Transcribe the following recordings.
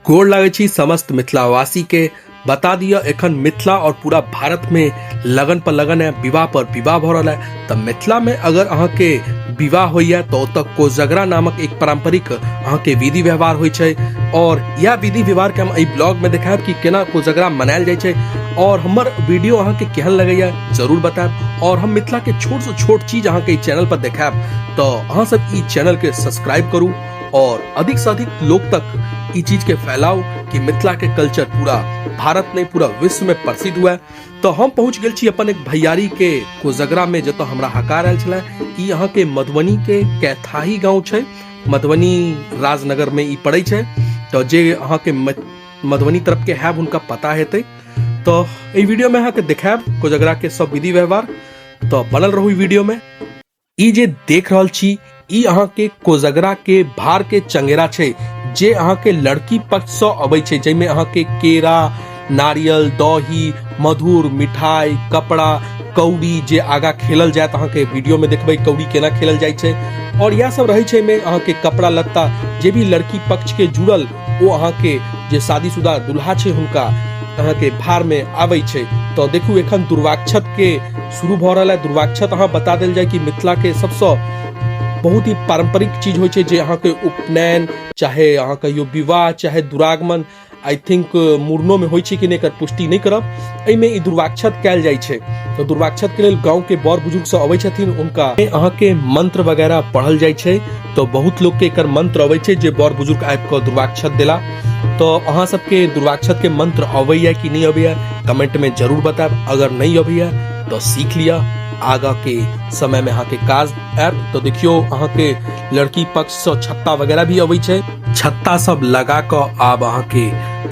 गोर लागै छी समस्त मिथिलावासी के। बता दिअ एखन मिथिला और पूरा भारत में लगन पर लगन है, विवाह पर विवाह भऽ रहल है। तऽ मिथिला में अगर अहाँ के विवाह होइया तऽ ओतऽ कोजगरा नामक एक पारंपरिक अहाँ के विधि व्यवहार होइ छै और यह विधि व्यवहार के हम एहि ब्लॉग में देखायब कि केना कोजगरा मनायल जाइ छै। और हमर वीडियो अहाँ के केहन लगैया जरूर बतायब और हम मिथिला के छोट से छोट चीज अहाँ के ई चैनल पर देखायब, तऽ अहाँ सब ई चैनल के सब्सक्राइब करू और अधिक से अधिक लोग तक ई चीज के फैलाओ कि मिथिला के कल्चर पूरा भारत नहीं पूरा विश्व में प्रसिद्ध हुआ। तो हम पहुंच गेल छी अपन एक भैयारी के कोजगरा में, जतऽ हमरा हकार आयल छलै। ई अहाँ के मधुबनी के कैथाही गांव छै, मधुबनी राजनगर में ई पड़ै छै। तो जे अहाँ के मधुबनी तरफ के हैब हुनका पता हेतै। तो एहि वीडियो में अहाँ के देखायब कोजगरा के सब विधि व्यवहार, तो बनल रहू ई वीडियो में। ई जे देख रहल छी ई अहाँ के कोजगरा के भार के चंगेरा छै, जे अहाँ के लड़की पक्ष से अबै छै, जाहिमे अहाँ के केरा, नारियल, दही, मधुर, मिठाई, कपड़ा, कौड़ी जे आगा खेलल जायत अहाँ के वीडियो में देखबै कौड़ी केना खेलल जाइ छै। और इएह सब रहै छै एहिमे अहाँ के कपड़ा लत्ता जे भी लड़की पक्ष के जुड़ल ओ अहाँ के जे शादीशुदा दुल्हा छै हुनका अहाँ के भार में आबै छै। तो देखू एखन दुर्वाक्षत के शुरू भऽ रहल है। दुर्वाक्षत अहाँ बता देल जाय कि मिथिला के सबसँ बहुत ही पारंपरिक चीज होइ छै, जे अहाँ के उपनयन चाहे अहाँ कहियो विवाह चाहे दुरागमन, I think मुड़नो में होइ छै कि नहि एकर पुष्टि नहि करब, एहिमे ई दुर्वाक्षत कयल जाइ छै। तऽ दुर्वाक्षत के लेल गाँव के बड़ बुजुर्ग सब अबै छथिन, हुनका अहाँ के मंत्र वगैरह पढ़ल जाइ छै। तऽ बहुत लोग के एकर मंत्र अबै छै जे बड़ बुजुर्ग आबि कऽ दुर्वाक्षत देला। तऽ अहाँ सबके दुर्वाक्षत के मंत्र अबैया कि नहि अबैया कमेंट में जरूर बतायब। अगर नहि अबैया तऽ सीख लिअ, आगा के समय में अहाँ के काज आयत। तऽ देखियौ अहाँ के लड़की पक्ष सँ छत्ता वगैरह भी अबै छै, छत्ता सब लगा कऽ आब अहाँ के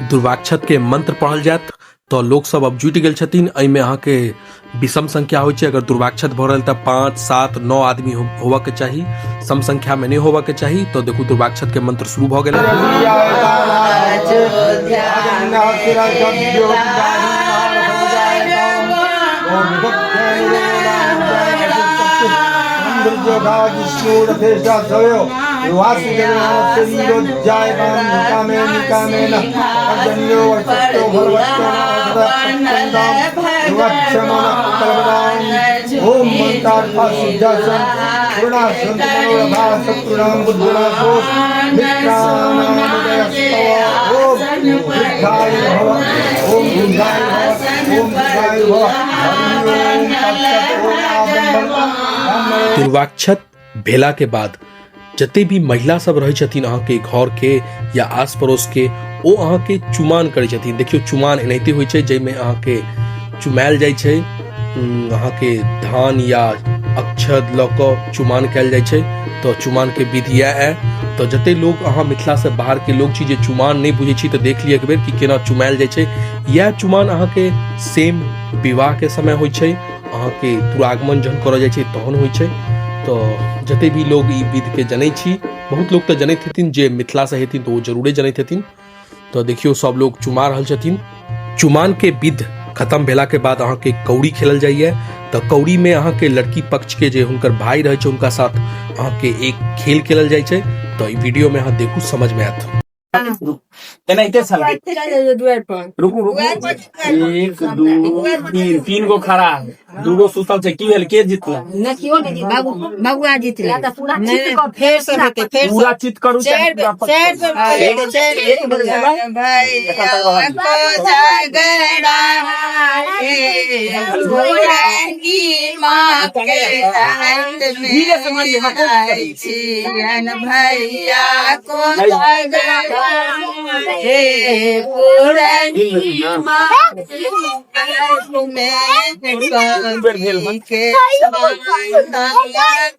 दुर्वाक्षत के मंत्र पढ़ल जायत। तऽ लोक सब अब जुटि गेल छथिन। एहिमे अहाँ के विषम संख्या होइ छै, अगर दुर्वाक्षत भऽ रहल तऽ 5 7 9 आदमी होबऽ के चाही, सम संख्या में नहि होबऽ के चाही। तऽ देखू दुर्वाक्षत के मंत्र शुरू भऽ गेल। दुर्वाक्षत भेला के बाद जते भी महिला सब रहै छथिन अहाँ के घर के या आस पड़ोस के, ओ अहाँ के चुमान करै छथिन। देखियौ चुमान एनाहिते होइ छै, जाहिमे अहाँ के चुमायल जाइ छै, अहाँ के धान या अक्षत लऽ कऽ चुमान कयल जाइ छै। तऽ चुमान के विधि इएह है। तऽ जते लोग अहाँ मिथिला से बाहर के लोग छी जे चुमान नहि बुझै छी, तऽ देख लिअ एक बेर कि केना चुमायल जाइ छै। इएह चुमान अहाँ के सेम विवाह के समय होइ छै, अहाँ के दुरागमन जहन करल जाइ छै तहन होइ छै। तऽ जते भी लोग ई विध के जनै छी, बहुत लोग तऽ जनैत हेथिन, जे मिथिला से हेथिन तऽ ओ जरूरे जनैत हेथिन। तऽ देखियौ सब लोग चुमा रहल छथिन। चुमान के विध खत्म भेला के बाद अहाँ के कौड़ी खेलल जाइए। तऽ कौड़ी में अहाँ के लड़की पक्ष के जे हुनकर भाई रहै छै हुनका साथ अहाँ के एक खेल खेलल जाइ छै। तऽ ई वीडियो में अहाँ देखू, समझ में आयत। एनाहिते छल। रुकू रुकू, 1 2 3, 3 गो खड़ा, 2 गो सुतल छै। की भेल, के जीतल? नहि केओ नहि जीत, बाबू बबुआ जीतलै। नहि, फेर से हेतै, फेर से। पूरा चित करू चाहे चारि पूरा बेर, चारि बेर खेलेतै, चारि बेर। एक बेर खेलबै। भैया कोजगरा हे, पुरनी माँ के हाथ में धीरे से मारिए, हाँ, आइ छियन भैया कोजगरा हे, पुरनी माँ में के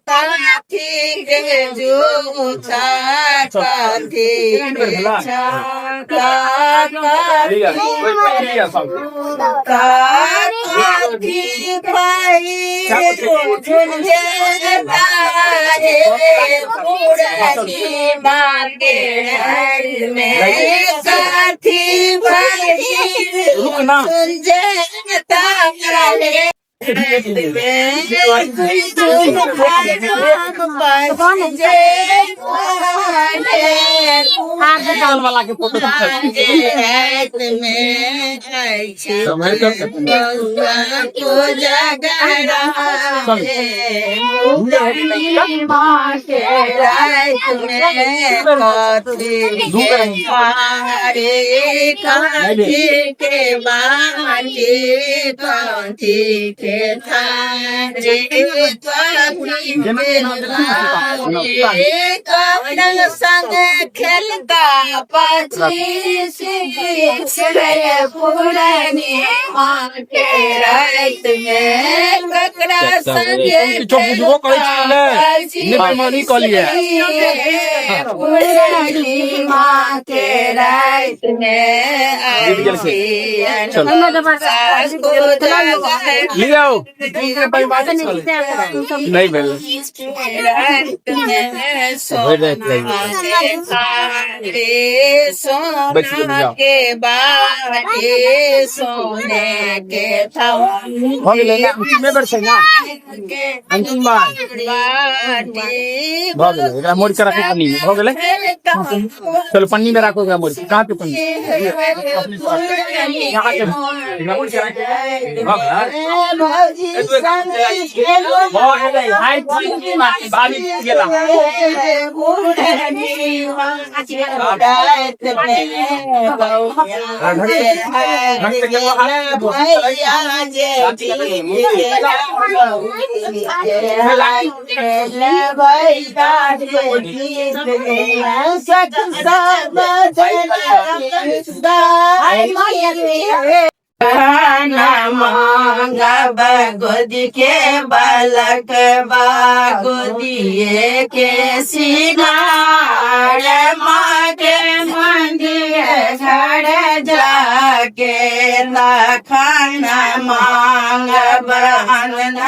कथी के जूता, कथी के छाता, लिअ, लिअ सब। कथी भाई पुरनी माँ के में कथी भाई रुक ना। वाला के फोटो संग खेलता पच्चीस पुरानी माँ के रात में ककरा संग किछो बुझबो करै छी ने नहि बेईमानी कऽ लियै। पुरानी माँ के रात में जीत गेल छै। चल। लियौ नहि भेल भरि राति लागि बैठ जाउ। के बाटे सोने के भऽ गेलै ने अंतिमे बेर छै ने अंतिम बार भऽ गेलै। एकरा मोड़ि के राखू पन्नी मे। भऽ गेलै, चलो पन्नी में राखो एकरा मोड़ि के। कहाँ पे पन्नी? यहाँ के एकरा मोड़ि के राखू। भऽ गेलै, भऽ गेलै। हाय भाभी गेला। गोद के बालक बा गोदिए के सिंगार माँ के मंदिर घर जाके तखन मांगब अन्न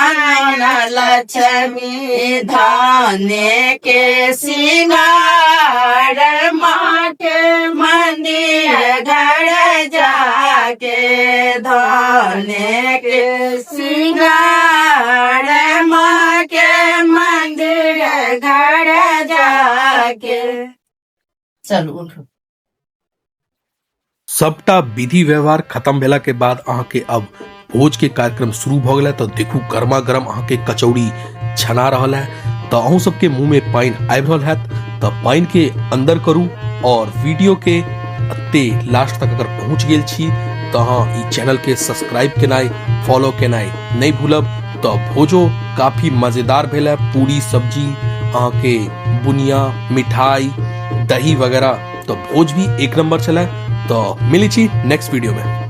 लक्ष्मी धान के सिंगार माँ के मंदिर घर जाके धान के सिंगार माँ के मंदिर घर जाके। चलू उठू। सबटा विधि व्यवहार खत्म भेला के बाद अहाँके अब भोज के कार्यक्रम शुरू भऽ गेलै। तऽ देखू गर्मा गर्म अहाँके कचौड़ी छना रहल है। तऽ अहूँ सबके मुँह में पानि आबि रहल हैत, तऽ पानि के अंदर करू और वीडियो के एते लास्ट तक अगर पहुँच गेल छी तऽ अहाँ ई चैनल के सब्सक्राइब केनाइ, फॉलो केनाइ नहि भूलब। तऽ भोजो काफी मजेदार भेल है, पूरी सब्जी अहाँके बुनिया मिठाई दही वगैरह, तऽ भोज भी एक नंबर छलै। तऽ मिलै छी नेक्स्ट वीडियो में।